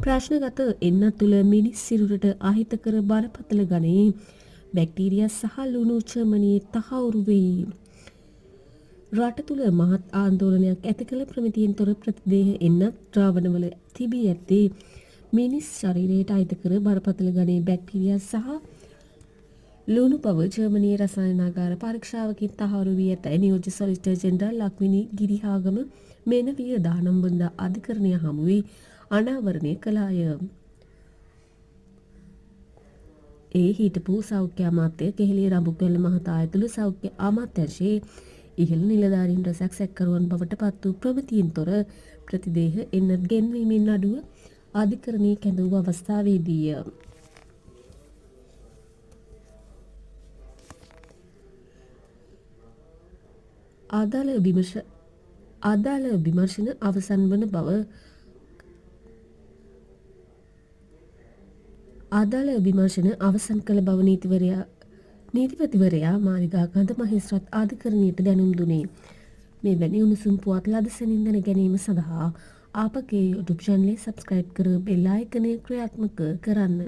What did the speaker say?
ප්‍රශ්නගත එන්නත් තුළ මිනිස් සිරුරට අහිතකර බරපතල ගණයේ බැක්ටීරියා සහ ලුණු ජර්මනියේ තහවුරු වෙයි. රට තුළ මහත් ආන්දෝලනයක් ඇති කළ ප්‍රමිතියෙන් තොර ප්‍රතිදේහ එන්නත් ද්‍රාවණවල තිබී ඇත්තේ මිනිස් ශරීරයට අහිතකර බරපතල ගණයේ බැක්ටීරියා සහ ලුණු බව ජර්මනියේ රසායනාගාර පරීක්ෂාවකින් තහවුරු වී ඇතැයි නියෝජ්‍ය සොලිසිටර් ජෙනරල් ලක්මිනී ගිරිහාගම මෙනවිය 19 වනදා අධිකරණය හමුවේ අනාවරණය කළාය. ඒ හිටපු සෞඛ්‍ය අමාත්‍ය කෙහෙලිය රඹුක්වැල්ල මහතා ඇතුළු සෞඛ්‍ය අමාත්‍යංශයේ ඉහළ නිලධාරීන් රැසක් සැකකරුවන් බවට පත් වූ ප්‍රමිතියෙන් තොර ප්‍රතිදේහ එන්නත් ගෙන්වීමෙන් නඩුව අධිකරණයේ කැඳවූ අවස්ථාවේදීය. අදාළ විමර්ශන අවසන් වන බව අදාළ විමර්ශන අවසන් කළ බව නීතිපතිවරයා මාලිගා ගඳ මහේස්ත්‍රාත් අධිකරණයට දැනුම් දුන්නේ. මේ වැනි උණුසුම් පුවත් ලද සැනින් දැන ගැනීම සඳහා අපගේ YouTube චැනලය සබ්ස්ක්‍රයිබ් කර බෙල් අයිකනය ක්‍රියාත්මක කරන්න.